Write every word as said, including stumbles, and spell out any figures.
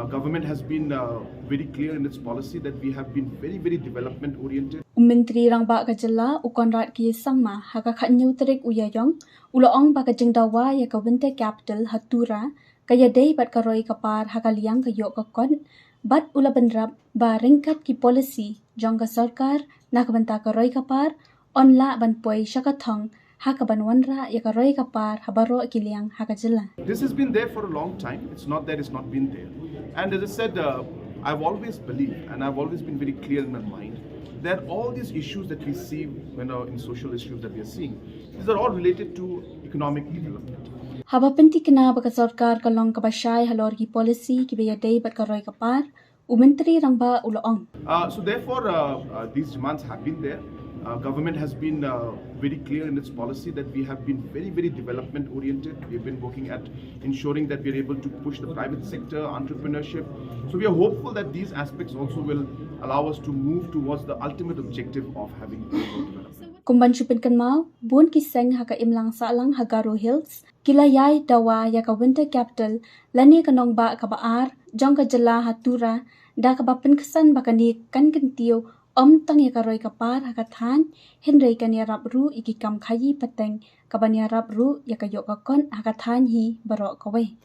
Government has been uh, very clear in its policy that we have been very, very development oriented. U Myntri Rangbah ka jylla u Conrad K Sangma ha ka khatnyiw tarik u Ïaïong u la ong ba ka jingdawa ïa ka Winter Capital ha Tura ka ïadei bad ka roi ka par ha ka liang ka ïoh ka kot, bad u la bynrap ba ryngkat ki policy jong ka sorkar na ka bynta ka roi ka par yn lah ban poi sha ka thong ha kaban wanrah ïa ka roi ka par ha baroh ki liang ha ka jylla. This has been there for a long time. It's not that it's not been there. And as I said, uh, I've always believed and I've always been very clear in my mind that all these issues that we see, you know, in social issues that we are seeing, these are all related to economic development. Haba pynthikna ba ka sorkar ka long kaba shai halor ki policy kiba ïadei bad ka roi ka par, u Myntri Rangbah u la ong. Uh, so therefore, uh, uh, these demands have been there. Uh, government has been uh, very clear in its policy that we have been very, very development oriented. We've been working at ensuring that we're able to push the private sector, entrepreneurship. So we are hopeful that these aspects also will allow us to move towards the ultimate objective of having global development. Kum ban shu pynkynmaw, bun ki seng ha ka imlang sahlang ha Garo Hills ki la ïai dawa ïa ka Winter Capital lane ka nongbah kaba ar jong ka jylla ha Tura, da kaba pynksan ba kane kan kyntiew ym tang ïa ka roi ka par ha ka thaiñ, hynrei kan ïarap ruh ïa ki kam khaïi pateng, kaban ïarap ruh ïa ka ïoh ka kot ha ka thaiñ hi baroh kawei.